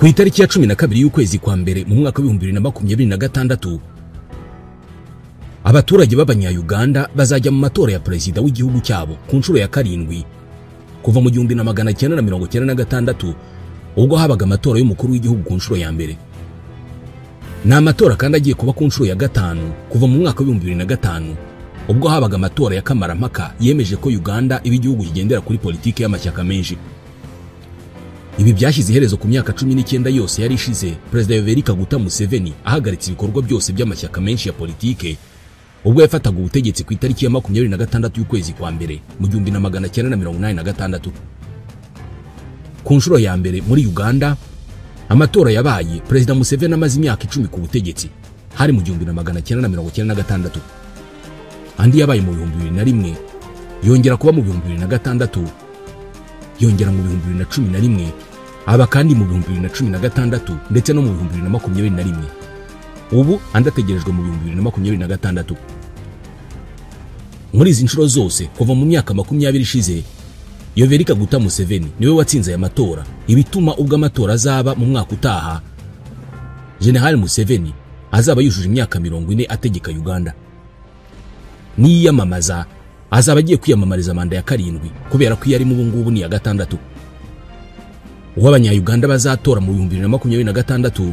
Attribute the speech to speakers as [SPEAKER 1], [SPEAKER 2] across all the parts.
[SPEAKER 1] Ku itariki ya 12 y'ukwezi kwa mbere mu mwaka wa 2026 abaturage b'abanya-Uganda bazajya mu matora ya perezida w'igihugu cyabo ku nshuro ya 7 kuva mu 1996 ubwo habaga amatora y'umukuru w'igihugu ku nshuro ya mbere. Ni amatora kandi agiye kuba ku nshuro ya 5 kuva mu mwaka wa 2005 ubwo habaga amatora ya kamarampaka yemeje ko Uganda iba igihugu kigendera kuri politiki y'amashyaka menshi. Ibi byashyize iherezo ku myaka 19 yose yari ishize Perezida Yoweri Kaguta Museveni ahagaritse ibikorwa byose by'amashyaka menshi ya politike ubwo yafataga ubutegetsi ku itariki ya 26 y'ukwezi kwa mbere mu 1986. Ku nshuro ya mbere muri Uganda amatora yabaye Perezida Museveni amaze imyaka 10 ku butegetsi, hari mu 1996. Andi yabaye mu 2001, yongera kuba mu 2006, yongera mu 2011, aba kandi mu 2016 ndetse no mu 2021. Ubu andi ategerejwe mu 2026. Muri izi nshuro zose kuva mu myaka 20 ishize Yoweri Kaguta Museveni niwe watsinze aya matora, ibituma ubwo amatora azaba mu mwaka utaha General Museveni azaba yujuje imyaka 40 ategeka Uganda. Niyamamaza azaba agiye kwiyamamariza manda ya 7 kubera ko yari mu bungubu ni ya 6. Uwo abanya-Uganda bazatora mu 2026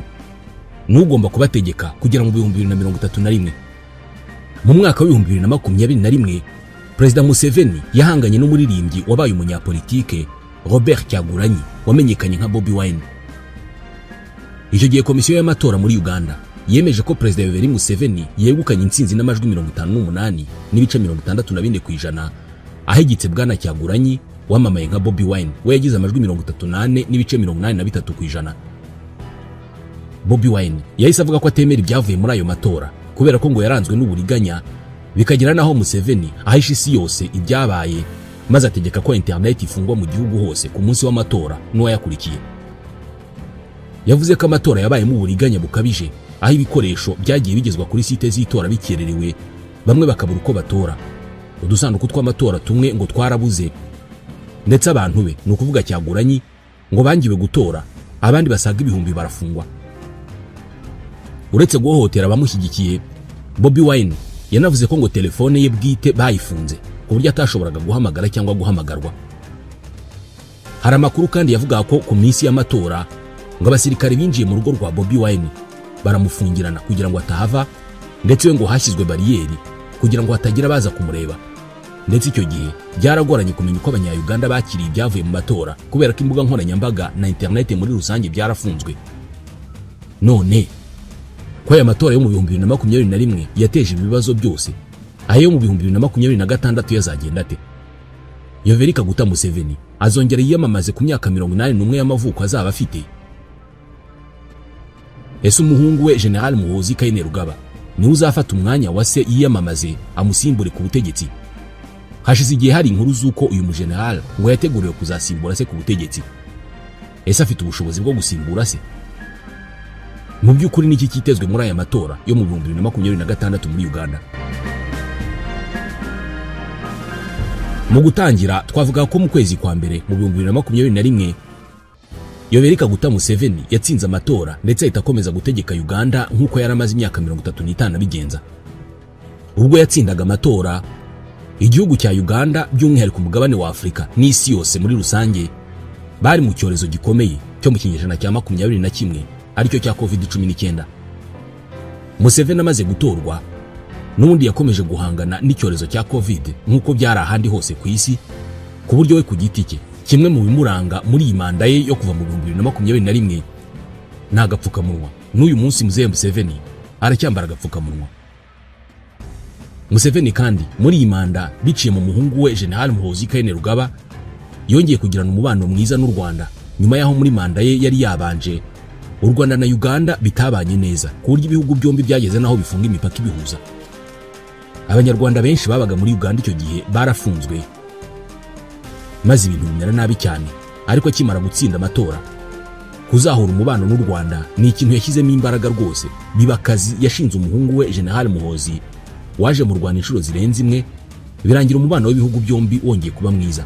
[SPEAKER 1] n'ugomba kubategeka kugera mu 2031. Mu mwaka wa 2021 Perezida Museveni yahanganye n'umuririmbyi wabaye umunyapolitike Robert Kyagulanyi wamenyekanye nka Bobi Wine. Icyo gihe komisiyo y'amatora muri Uganda yemeje ko Perezida Yoweri Museveni yegukanye intsinzi n'amajwi 58.64% ahigitse Bwana Kyagulanyi wamamaye nka Bobi Wine we yagize amajwi 34.83%. Bobi Wine yahise avuga ko atemera ibyavuye muri ayo matora kubera ko ngo yaranzwe n'uburiganya, bikagera naho Museveni ahisha isi yose ibyabaye maze ategeka ko internet ifungwa mu gihugu hose ku munsi w'amatora n'uwayakurikiye. Yavuze ko amatora yabayemo uburiganya bukabije, aho ibikoresho byagiye bigezwa kuri site z'itora bikererewe, bamwe bakabura uko batora, udusanduku tw'amatora tumwe ngo twarabuze, ndetse abantu be ni ukuvuga Kyagulanyi ngo bangiwe gutora, abandi basaga ibihumbi barafungwa. Uretse guhohotera abamushyigikiye, Bobi Wine yanavuze ko ngo telefone ye bwite bayifunze ku buryo atashoboraga guhamagara cyangwa guhamagarwa. Hari amakuru kandi yavuga ko ku minsi y'amatora ngo abasirikare binjiye mu rugo rwa Bobi Wine baramufungirana kugira ngo atahava, ndetse we ngo hashyizwe bariyeri kugira ngo hatagira baza kumureba. Ndetse icyo gihe byaragoranye kumenya uko abanya-Uganda bakiriye ibyavuye mu matora kubera ko imbuga nkoranyambaga na internet muri rusange byarafunzwe. None ko aya matora yo mu 2021 yateje ibibazo byose, ayo mu 2026 yazagenda ate? Yoweri Kaguta Museveni azongera yiyamamaze ku myaka 81 y'amavuko azaba afite? Ese umuhungu we General Muhoozi Kainerugaba niwe uzafata umwanya wa se yiyamamaze amusimbure ku butegetsi? Hashize igihe hari inkuru z'uko uyu mugeneral ngo yateguriwe kuzasimbura se ku butegetsi. Ese afite ubushobozi bwo gusimbura se? Mu by'ukuri niki kitezwe muri aya matora yo mu 2026 muri Uganda? Mu gutangira twavuga ko mu kwezi kwa mbere mu 2021 Yoweri Kaguta Museveni yatsinze amatora ndetse ahita akomeza gutegeka Uganda nk'uko yari amaze imyaka 35 abigenza. Ubwo yatsindaga amatora, igihugu cya Uganda by'umwihariko umugabane wa Afurika n'isi yose muri rusange bari mu cyorezo gikomeye cyo mu kinyejana cya 21 aricyo cya COVID-19. Museveni amaze gutorwa n'ubundi yakomeje guhangana n'icyorezo cya COVID nk'uko byari ahandi hose ku isi, ku buryo we ku giti cye kimwe mu bimuranga muri iyi manda ye yo kuva mu 2021 ni agapfukamunwa. N'uyu munsi Muzehe Museveni aracyambara agapfukamunwa. Museveni kandi muri iyi manda biciye mu muhungu we General Muhoozi Kainerugaba yongeye kugirana umubano mwiza n'u Rwanda nyuma y'aho muri manda ye yari yabanje u Rwanda na Uganda bitabanye neza ku buryo ibihugu byombi byageze naho bifunga imipaka ibihuza. Abanyarwanda benshi babaga muri Uganda icyo gihe barafunzwe maze ibintu bimera nabi cyane. Ariko akimara gutsinda amatora, kuzahura umubano n'u Rwanda ni ikintu yashyizemo imbaraga rwose, biba akazi yashinze umuhungu we General Muhoozi waje mu Rwanda inshuro zirenze imwe, birangira umubano w'ibihugu byombi wongeye kuba mwiza.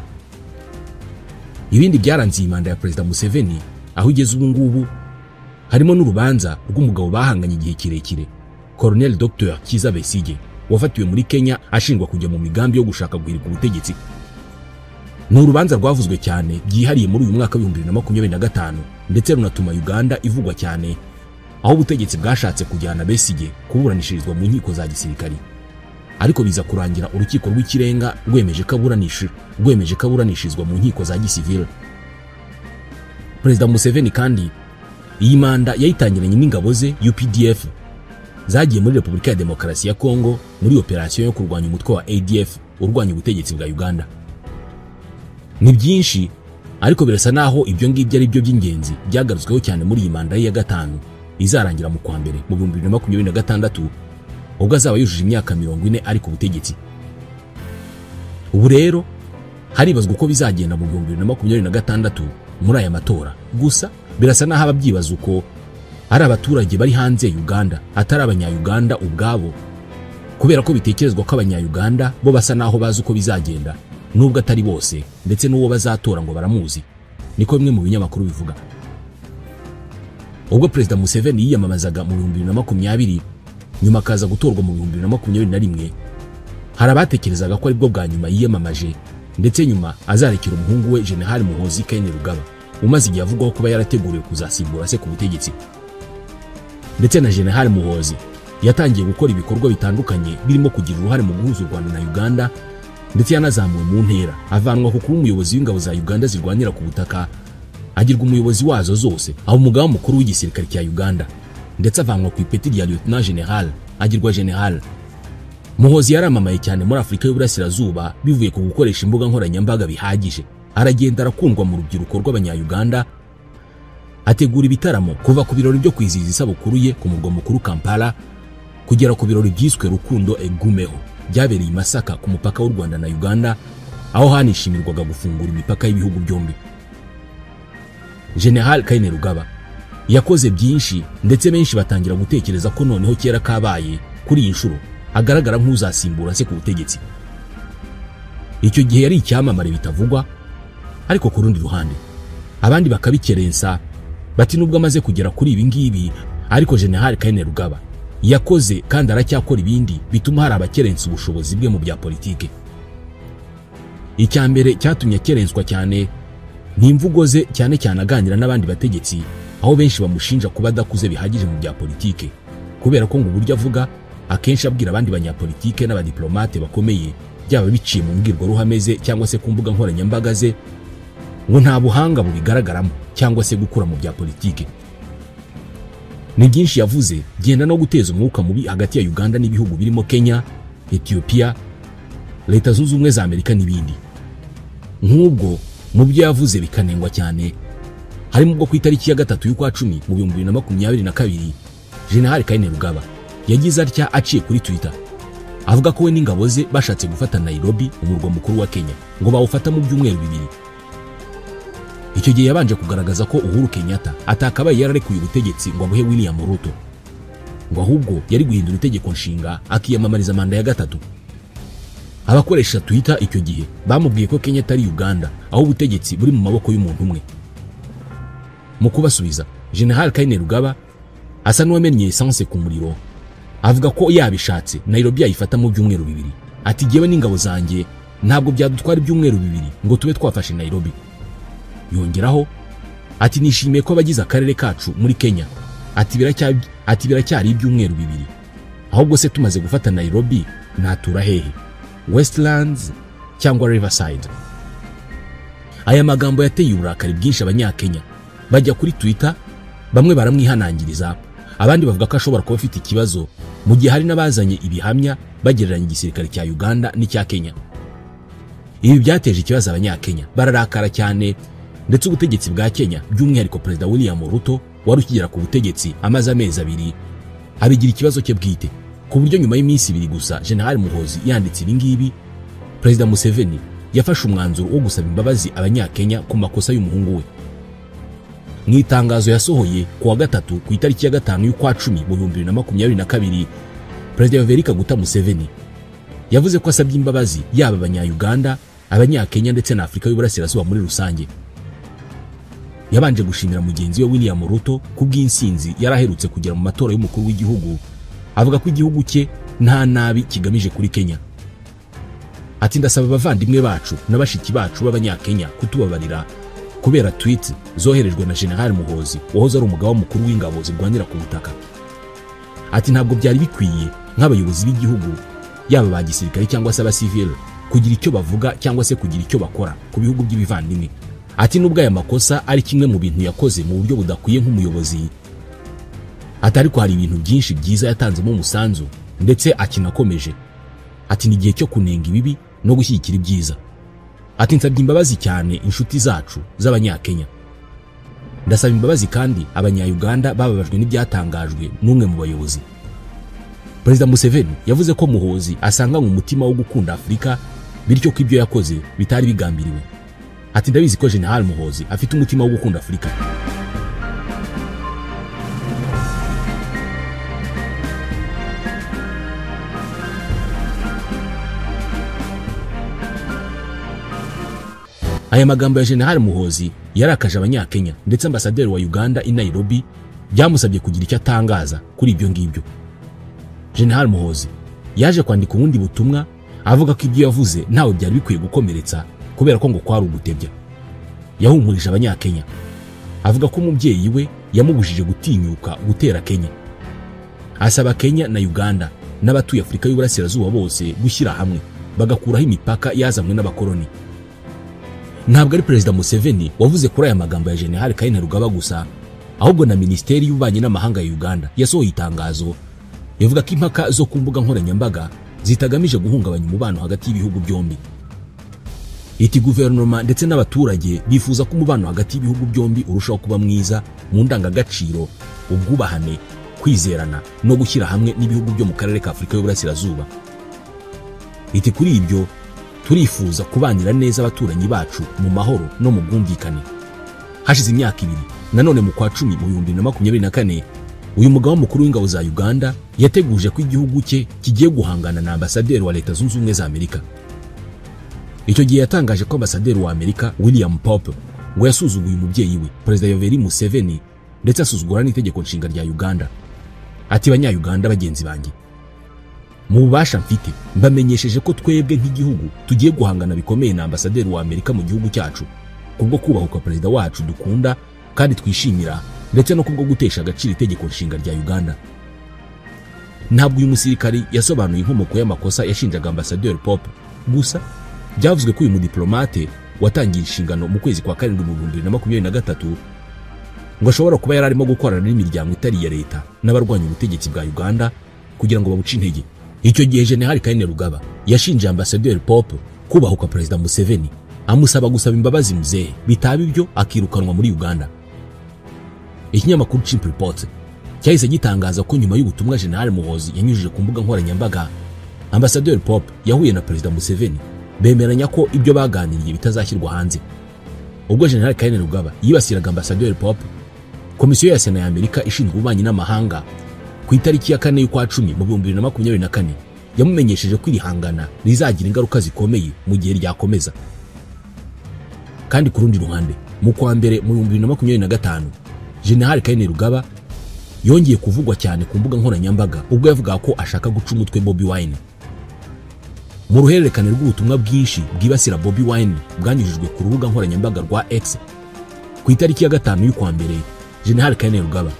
[SPEAKER 1] Ibindi byaranze iyi manda ya Perezida Museveni aho igeze ubu ngubu Harimo n'urubanza rw'umugabo bahanganye igihe kirekire, Colonel Dr Kizza Besigye, wafatiwe muri Kenya ashinjwa kujya mu migambi yo gushaka guhirika ubutegetsi. Ni urubanza rwavuzwe cyane byihariye muri uyu mwaka wa 2025, ndetse runatuma Uganda ivugwa cyane, aho ubutegetsi bwashatse kujyana Besigye kuburanishirizwa mu nkiko za gisirikari, ariko biza kurangira urukiko rw'ikirenga rwemeje ko aburanishirizwa mu nkiko za gisivile. Perezida Museveni kandi iyi manda yayitangiranye n'ingabo ze UPDF zagiye muri Repubulika ya Demokarasi ya Kongo muri operasiyo yo kurwanya umutwe wa ADF urwanya ubutegetsi bwa Uganda. Ni byinshi, ariko birasa naho ibyo ngibyo ari byo by'ingenzi byagarutsweho cyane muri iyi manda ye ya 5 izarangira mu kwa mbere mu 2026, ubwo azaba yujuje imyaka 40 ari ku butegetsi. Ubu rero haribazwa uko bizagenda mu 2026 muri aya matora. Gusa birasa naho ababyibaza uko ari abaturage bari hanze ya Uganda, atari abanya-Uganda ubwabo, kubera ko bitekerezwa ko abanya-Uganda bo basa naho bazi uko bizagenda, nubwo atari bose, ndetse n'uwo bazatora ngo baramuzi, niko bimwe mu binyamakuru bivuga. Ubwo Perezida Museveni yiyamamazaga mu 2020, nyuma akaza gutorwa mu 2021, hari abatekerezaga ko aribwo bwa nyuma yiyamamaje, ndetse nyuma azarekera umuhungu we General Muhoozi Kainerugaba, umaze igihe avugwaho kuba yarateguriwe kuzasimbura se ku butegetsi. Ndetse na General Muhoozi yatangiye gukora ibikorwa bitandukanye birimo kugira uruhare mu guhuza u Rwanda na Uganda, ndetse yanazamuwe mu ntera avanwa ku kuba umuyobozi w'ingabo za Uganda zirwanira ku butaka, agirwa umuyobozi wazo zose, aho umugaba mukuru w'igisirikare cya Uganda, ndetse avanwa ku ipeti rya Lieutenant General agirwa General. Muhoozi yaramamaye cyane muri Afurika y'Uburasirazuba bivuye ku gukoresha imbuga nkoranyambaga bihagije, aragenda arakundwa mu rubyiruko rw'abanya-Uganda, ategura ibitaramo kuva ku birori byo kwizihiza isabukuru ye ku murwa mukuru Kampala kugera ku birori byiswe Rukundo Egumeho byabereye i Masaka ku mupaka w'u Rwanda na Uganda, aho hanishimirwaga gufungura imipaka y'ibihugu byombi. General Kainerugaba yakoze byinshi, ndetse benshi batangira gutekereza ko noneho kera kabaye kuri iyi nshuro agaragara nk'uzasimbura se ku butegetsi. Icyo gihe yari icyamamare bitavugwa, ariko ku rundi ruhande abandi bakabikerensa bati nubwo amaze kugera kuri ibi ngibi, ariko General Kainerugaba yakoze kandi aracyakora ibindi bituma hari abakerensa ubushobozi bwe mu bya politike. Icya mbere cyatumye akerenswa cyane ni imvugo ze, cyane cyane aganira n'abandi bategetsi, aho benshi bamushinja kuba adakuze bihagije mu bya politike, kubera ko ngo uburyo avuga akenshi abwira abandi banyapolitike n'abadiplomate bakomeye, byaba biciye mu mbwirwaruhame ze cyangwa se ku mbuga nkoranyambaga ze, ngo nta buhanga bubigaragaramo cyangwa se gukura mu bya politike. Ni byinshi yavuze genda no guteza umwuka mubi hagati ya Uganda n'ibihugu birimo Kenya, Ethiopia, Leta Zunze Ubumwe za Amerika n'ibindi. Nk'ubwo mu byo yavuze bikanengwa cyane, harimo ubwo ku itariki ya 3 y'ukwa 10 mu 2022, General Kainerugaba yagize atya aciye kuri Twitter avuga ko we n'ingabo ze bashatse gufata Nairobi, umurwa mukuru wa Kenya, ngo bawufata mu byumweru 2. Icyo gihe yabanje kugaragaza ko Uhuru Kenyatta atakabaye yararekuye ubutegetsi ngo abuhe William Ruto, ngo ahubwo yari guhindura itegeko nshinga akiyamamariza manda ya 3. Abakoresha Twitter icyo gihe bamubwiye ko Kenya atari Uganda, aho ubutegetsi buri mu maboko y'umuntu umwe. Mu kubasubiza, General Kainerugaba asa n'uwamennye essence ku muriro, avuga ko yabishatse Nairobi yayifata mu byumweru 2. Ati jyewe n'ingabo zanjye ntabwo byadutwara ibyumweru 2 ngo tube twafashe Nairobi. Yongeraho ati nishimiye ko abagize akarere kacu muri Kenya, ati biracyari ibyumweru 2, ahubwo se tumaze gufata Nairobi natura hehe, Westlands cyangwa Riverside? Aya magambo yateye uburakari bwinshi abanyakenya, bajya kuri Twitter bamwe baramwihanangiriza, abandi bavuga ko ashobora kuba afite ikibazo, mu gihe hari n'abazanye ibihamya bagereranya igisirikare cya Uganda n'icya Kenya. Ibi byateje ikibazo abanyakenya bararakara cyane, ndetse ubutegetsi bwa Kenya by'umwihariko Perezida William Ruto wari ukigera ku butegetsi amaze amezi 2 abigira ikibazo cye bwite, ku buryo nyuma y'iminsi 2 gusa General Muhoozi yanditse ibi ngibi, Perezida Museveni yafashe umwanzuro wo gusaba imbabazi abanyakenya ku makosa y'umuhungu we. Mu itangazo yasohoye ku wa 3 ku itariki ya 5 y'ukwa 10 mu 2022, Perezida Yoweri Kaguta Museveni yavuze ko asabye imbabazi yaba abanya-Uganda, abanyakenya ndetse na Afurika y'Uburasirazuba muri rusange. Yabanje gushimira mugenzi we William Ruto kubw'insinzi yaraherutse kugera mu matora y'umukuru w'igihugu, avuga ko igihugu cye nta nabi kigamije kuri Kenya. Ati ndasaba abavandimwe bacu n'abashiki bacu b'abanyakenya kutubabarira kubera tweet zoherejwe na General Muhoozi wahoze ari umugaba mukuru w'ingabo zirwanira ku butaka. Ati ntabwo byari bikwiye nk'abayobozi b'igihugu yaba ba gisirikare cyangwa se abasivile kugira icyo bavuga cyangwa se kugira icyo bakora ku bihugu by'ibivandimwe. Ati nubwo aya makosa ari kimwe mu bintu yakoze mu buryo budakwiye nk'umuyobozi, atari ko hari ibintu byinshi byiza yatanzemo umusanzu ndetse akinakomeje. Ati ni igihe cyo kunenga ibibi no gushyigikira ibyiza. Ati nsabye imbabazi cyane inshuti zacu z'abanyakenya. Ndasaba imbabazi kandi abanya-Uganda bababajwe n'ibyatangajwe n'umwe mu bayobozi. Perezida Museveni yavuze ko Muhoozi asanganywe umutima wo gukunda Afurika, bityo ko ibyo yakoze bitari bigambiriwe. Ati ndabizi ko General Muhoozi afite umutima wo gukunda Afurika. Aya magambo ya General Muhoozi yarakaje abanyakenya, ndetse ambasaderi wa Uganda i Nairobi byamusabye kugira icyo atangaza kuri ibyo ngibyo. General Muhoozi yaje kwandika ubundi butumwa avuga ko ibyo yavuze ntawe byari bikwiye gukomeretsa kubera ko ngo kwari ugutebya. Yahumurije abanyakenya avuga ko umubyeyi we yamubujije gutinyuka gutera Kenya. Asaba Kenya na Uganda n'abatuye Afurika y'Uburasirazuba bose gushyira hamwe bagakuraho imipaka yazanywe n'abakoloni. Ntabwo ari Perezida Museveni wavuze kuri aya magambo ya General Kainerugaba gusa, ahubwo na Minisiteri y'Ububanyi n'Amahanga ya Uganda yasohoye itangazo ivuga ko impaka zo ku mbuga nkoranyambaga zitagamije guhungabanya umubano hagati y'ibihugu byombi. Iti guverinoma ndetse n'abaturage bifuza ko umubano hagati y'ibihugu byombi urushaho kuba mwiza mu ndangagaciro, ubwubahane, kwizerana no gushyira hamwe n'ibihugu byo mu karere ka Afurika y'Uburasirazuba. Iti kuri ibyo turifuza kubanira neza abaturanyi bacu mu mahoro no mu bwumvikane. Hashize imyaka ibiri nanone mu kwa 10 mu 2024 uyu mugaba mukuru w'ingabo za Uganda yateguje ko igihugu cye kigiye guhangana na ambasaderi wa Leta Zunze Ubumwe za Amerika. Icyo gihe yatangaje ko ambasaderi wa Amerika William Pope ngo yasuzuguye umubyeyi we Perezida Yoweri Museveni ndetse asuzugura n'itegeko nshinga rya Uganda. Ati banya-Uganda bagenzi banjye, mu bubasha mfite mbamenyesheje ko twebwe nk'igihugu tugiye guhangana bikomeye na ambasaderi wa Amerika mu gihugu cyacu kubwo kubahuka perezida wacu dukunda kandi twishimira ndetse no kubwo gutesha agaciro itegeko nshinga rya Uganda. Ntabwo uyu musirikari yasobanuye inkomoko y'amakosa yashinjaga ambasaderi Pope, gusa byavuzwe ko uyu mudiplomate watangiye inshingano mu kwezi kwa 7 mu 2023 ngo ashobora kuba yari arimo gukorana n'imiryango itari iya leta n'abarwanya ubutegetsi bwa Uganda kugira ngo babuce intege. Icyo gihe General Kainerugaba yashinje ambasaderi Pope kubahuka Perezida Museveni, amusaba gusaba imbabazi muzehe, bitaba ibyo akirukanwa muri Uganda. Ikinyamakuru Chimp Report cyahise gitangaza ko nyuma y'ubutumwa General Muhoozi yanyujije ku mbuga nkoranyambaga, ambasaderi Pope yahuye na Perezida Museveni bemeranya ko ibyo baganiriye bitazashyirwa hanze. Ubwo General Kainerugaba yibasiraga ambasaderi Pope, Komisiyo ya Sena ya Amerika ishinzwe ububanyi n'amahanga ku itariki ya 4 y'ukwa 10 mu 2024 yamumenyesheje ko irihangana rizagira ingaruka zikomeye mu gihe ryakomeza. Kandi ku rundi ruhande, mu kwa mbere mu 2025 General Kainerugaba yongeye kuvugwa cyane ku mbuga nkoranyambaga ubwo yavugaga ko ashaka guca umutwe Bobi Wine. Mu ruhererekane rw'ubutumwa bwinshi bwibasira Bobi Wine bwanyujijwe ku rubuga nkoranyambaga rwa X ku itariki ya 5 y'ukwa mbere, General Kainerugaba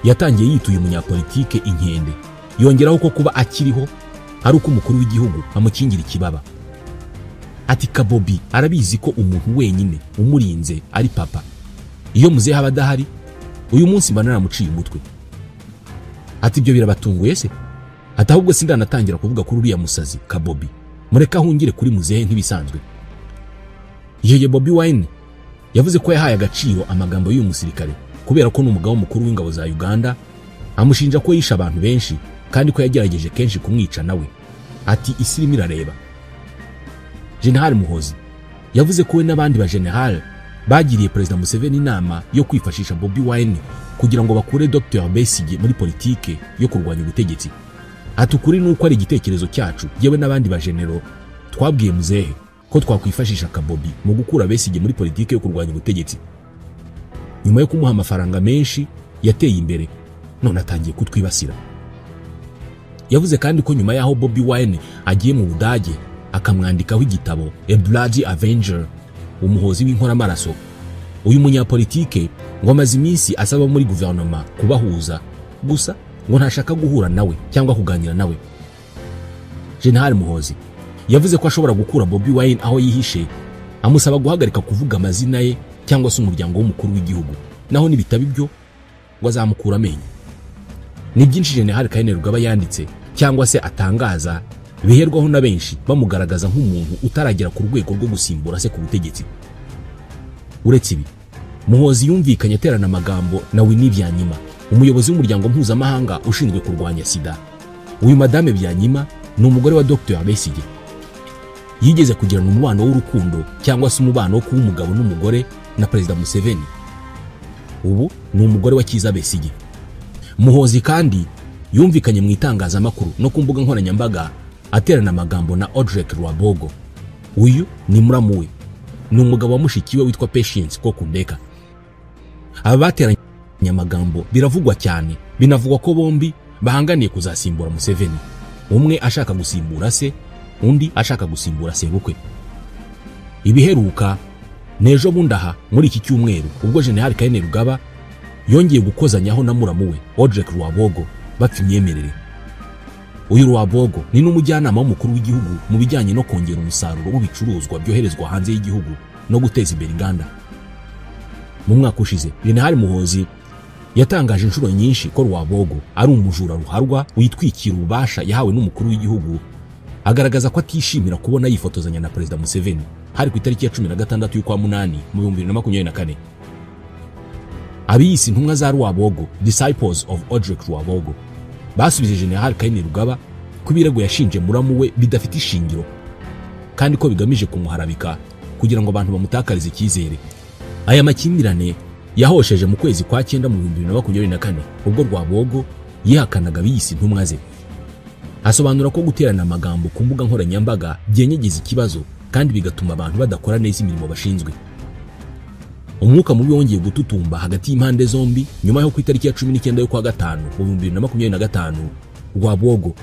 [SPEAKER 1] yatangiye yituye umunyapolitike inkende, yongeraho ko kuba akiriho ari uko umukuru w'igihugu amukingira ikibaba. Ati Kabobi arabizi ko umuntu wenyine umurinze ari papa. Iyo muzehe aba adahari uyu munsi mba naramuciye umutwe. Ati ibyo birabatunguye se? Ati ahubwo sindanatangira kuvuga kuri uriya musazi Kabobi, mureka ahungire kuri muzehe nk'ibisanzwe. Yeye Bobi Wine yavuze ko yahaye agaciro amagambo y'uyu musirikare kubera ko n'umugabo mukuru w'ingabo za Uganda amushinja ko yishe abantu benshi kandi ko yagerageje kenshi kumwica nawe. Ati isi irimo irareba. General Muhoozi yavuze ko we n'abandi ba general bagiriye Perezida Museveni inama yo kwifashisha Bobi Wine kugira ngo bakure Dr Besigye muri politike yo kurwanya ubutegetsi. Ati ukuri nuko ari igitekerezo cyacu yewe n'abandi ba general twabwiye muzehe ko twakwifashisha Kabobi mu gukura Besigye muri politike yo kurwanya ubutegetsi. Nyuma yo kumuha amafaranga menshi yateye imbere, none atangiye kutwibasira. Yavuze kandi ko nyuma yaho Bobi Wine agiye mu Budage akamwandikaho igitabo A Bloody Avenger, umuhozi w'inkoramaraso, uyu munyapolitike ngo amaze iminsi asaba muri guverinoma kubahuza, gusa ngo ntashaka guhura nawe cyangwa kuganira nawe. General Muhoozi yavuze ko ashobora gukura Bobi Wine aho yihishe, amusaba guhagarika kuvuga amazina ye cyangwa se umuryango w'umukuru w'igihugu, naho nibitaba ibyo ngo azamukura amenyo. Ni byinshi General Kainerugaba yanditse cyangwa se atangaza biherwaho na benshi bamugaragaza nk'umuntu utaragera ku rwego rwo gusimbura se ku butegetsi. Uretse ibi, Muhoozi yumvikanye aterana amagambo na Winnie Byanyima, umuyobozi w'umuryango mpuzamahanga ushinzwe kurwanya sida. Uyu Madame Byanyima ni umugore wa Dr. Besigye. Yigeze kugirana umubano w'urukundo cyangwa se umubano wo kuba umugabo n'umugore na Perezida Museveni. Ubu ni umugore wa Kizza Besigye. Muhoozi kandi yumvikanye mu itangazamakuru no ku mbuga nkoranyambaga aterana amagambo na Odrek Rwabogo. Uyu ni muramu we, ni umugabo wa mushiki we witwa Patience Kokundeka. Aba bateranye amagambo biravugwa cyane, binavugwa ko bombi bahanganiye kuzasimbura Museveni, umwe ashaka gusimbura se, undi ashaka gusimbura sebukwe. Ibiheruka nejo bundaha muri iki cyumweru ubwo General Kainerugaba yongeye gukozanyaho na muramu we Odrek Rwabogo bapfa imyemerere. Uyu Rwabogo ni n'umujyanama w'umukuru w'igihugu mu bijyanye no kongera umusaruro w'ibicuruzwa byoherezwa hanze y'igihugu no guteza imbere inganda. Mu mwaka ushize General Muhoozi yatangaje inshuro nyinshi ko Rwabogo ari umujura ruharwa witwikira ububasha yahawe n'umukuru w'igihugu, agaragaza ko atishimira kubona yifotozanya na Perezida Museveni. Hari ku itariki ya 16 y'ukwa 8 mu 2024. Abiyise intumwa za Rwabogo, Disciples of Odrek Rwabogo, basubije General Kainerugaba ko ibirego yashinje muramu we bidafite ishingiro kandi ko bigamije kumuharabika kugira ngo abantu bamutakarize icyizere. Aya makimbirane yahosheje mu kwezi kwa 9 mu 2024 ubwo Rwabogo yihakanaga abiyise intumwa ze. Asobanura ko guterana amagambo ku mbuga nkoranyambaga byenyegeza ikibazo kandi bigatuma abantu badakora neza imirimo bashinzwe. Umwuka mubi wongeye gututumba hagati y'impande zombi nyuma yo ku itariki ya 19 y'ukwa 5 mu 2025 Rwabogo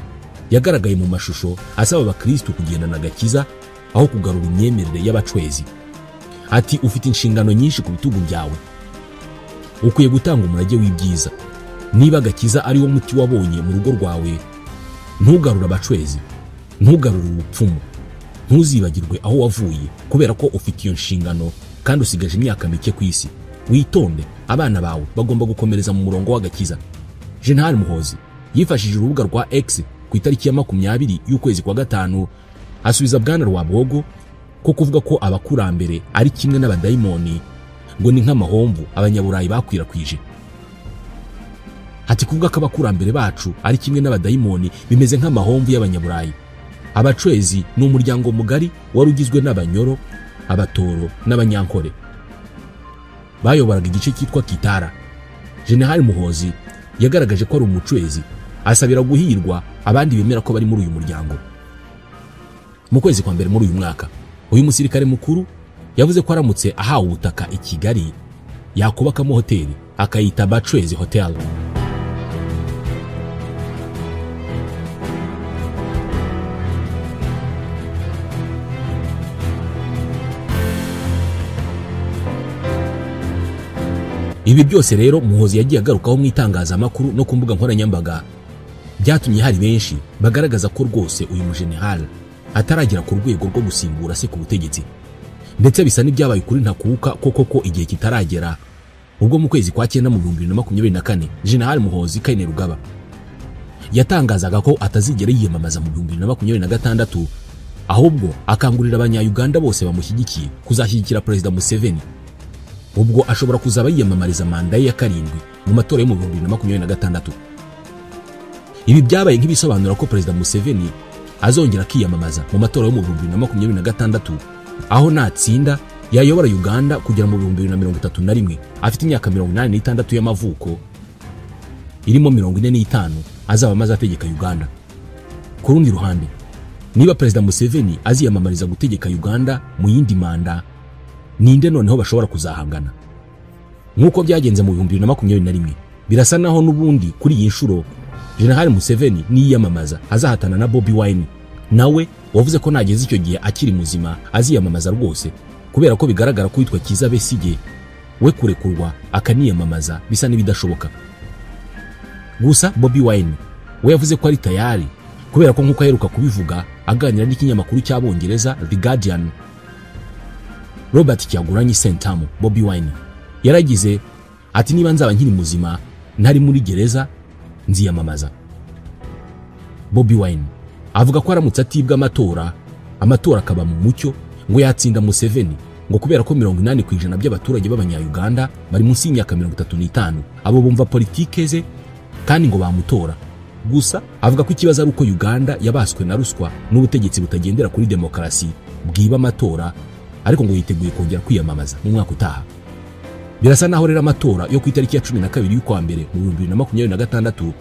[SPEAKER 1] yagaragaye mu mashusho asaba abakristo kugendana agakiza aho kugarura imyemerere y'abacwezi. Ati ufite inshingano nyinshi ku bitugu byawe, ukwiye gutanga umurage w'ibyiza. Niba agakiza ari wo muti wabonye mu rugo rwawe, ntugarura abacwezi, ntugarura ubupfumu, ntuzibagirwe aho wavuye kubera ko ufite iyo nshingano kandi usigaje imyaka mike ku isi. Witonde, abana bawe bagomba gukomereza mu murongo w'agakiza. General Muhoozi yifashishije urubuga rwa X ku itariki ya 20 y'ukwezi kwa 5 asubiza Bwana Rwabogo ko kuvuga ko abakurambere ari kimwe n'abadayimoni ngo ni nk'amahomvu abanyaburayi bakwirakwije. Ati kuvuga ko abakurambere bacu ari kimwe n'abadayimoni bimeze nk'amahomvu y'abanyaburayi. Abacwezi ni umuryango mugari wari ugizwe n'abanyoro, abatoro n'abanyankore. Bayoboraga igice cyitwa Kitara. General Muhoozi yagaragaje ko ari umucwezi, asabira guhirwa abandi bemera ko bari muri uyu muryango. Mu kwezi kwa mbere muri uyu mwaka, uyu musirikare mukuru yavuze ko aramutse ahawe ubutaka i Kigali yakubakamo hoteli akayita Bacwezi Hotel. Ibi byose rero Muhoozi yagiye agarukaho mu itangazamakuru no ku mbuga nkoranyambaga byatumye hari benshi bagaragaza ko rwose uyu mujenerali ataragera ku rwego rwo gusimbura se ku butegetsi, ndetse bisa n'ibyabaye kuri ntakuka ko koko igihe kitaragera. Ubwo mu kwezi kwa 9 mu 2024 General Muhoozi Kainerugaba yatangazaga ko atazigera yiyamamaza mu 2026, ahubwo akangurira abanya-Uganda bose bamushyigikiye kuzashyigikira Perezida Museveni. Ubwo ashobora kuzaba yiyamamariza manda ye ya 7 mu matora yo mu 2026. Ibi byabaye nk'ibisobanura ko Perezida Museveni azongera akiyamamaza mu matora yo mu 2026, aho natsinda yayobora Uganda kugera mu 2031 afite imyaka 86 y'amavuko irimo 45 azaba amaze ategeka Uganda. Ku rundi ruhande, niba Perezida Museveni aziyamamariza gutegeka Uganda mu yindi manda, ninde noneho bashobora kuzahangana? Nk'uko byagenze mu 2021, birasa naho n'ubundi kuri iyi nshuro General Museveni niyamamaza azahatana na Bobi Wine, nawe wavuze ko nageze icyo gihe akiri muzima aziyamamaza rwose, kubera ko bigaragara ko witwa Kizza Besigye we kurekurwa akaniyamamaza bisa n'ibidashoboka. Gusa Bobi Wine we yavuze ko ari tayari, kubera ko nk'uko aheruka kubivuga aganira n'ikinyamakuru cy'Abongereza The Guardian, Robert Kyagulanyi Ssentamu Bobi Wine yaragize ati: niba nzaba nkiri muzima ntari muri gereza nziyamamaza. Bobi Wine avuga ko aramutse atibwa amatora, amatora akaba mu mucyo, ngo yatsinda Museveni, ngo kubera ko 80% by'abaturage b'Abanya-Uganda bari munsi y'imyaka 35, abo bumva politike ze kandi ngo bamutora. Gusa avuga ko ikibazo ari uko Uganda yabaswe na ruswa n'ubutegetsi butagendera kuri demokarasi bwiba amatora, ariko ngo yiteguye kongera kwiyamamaza mu mwaka utaha. Birasa naho rero amatora yo ku itariki ya 12 y'ukwa mbere mu 2026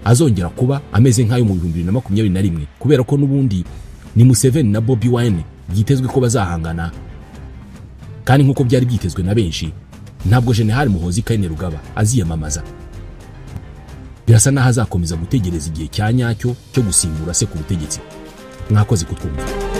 [SPEAKER 1] azongera kuba ameze nk'ayo mu 2021, kubera ko n'ubundi ni Museveni na Bobi Wine byitezwe ko bazahangana, kandi nk'uko byari byitezwe na benshi ntabwo General Muhoozi Kainerugaba aziyamamaza. Birasa naho azakomeza gutegereza igihe cya nyacyo cyo gusimbura se ku butegetsi. Mwakoze kutwumva.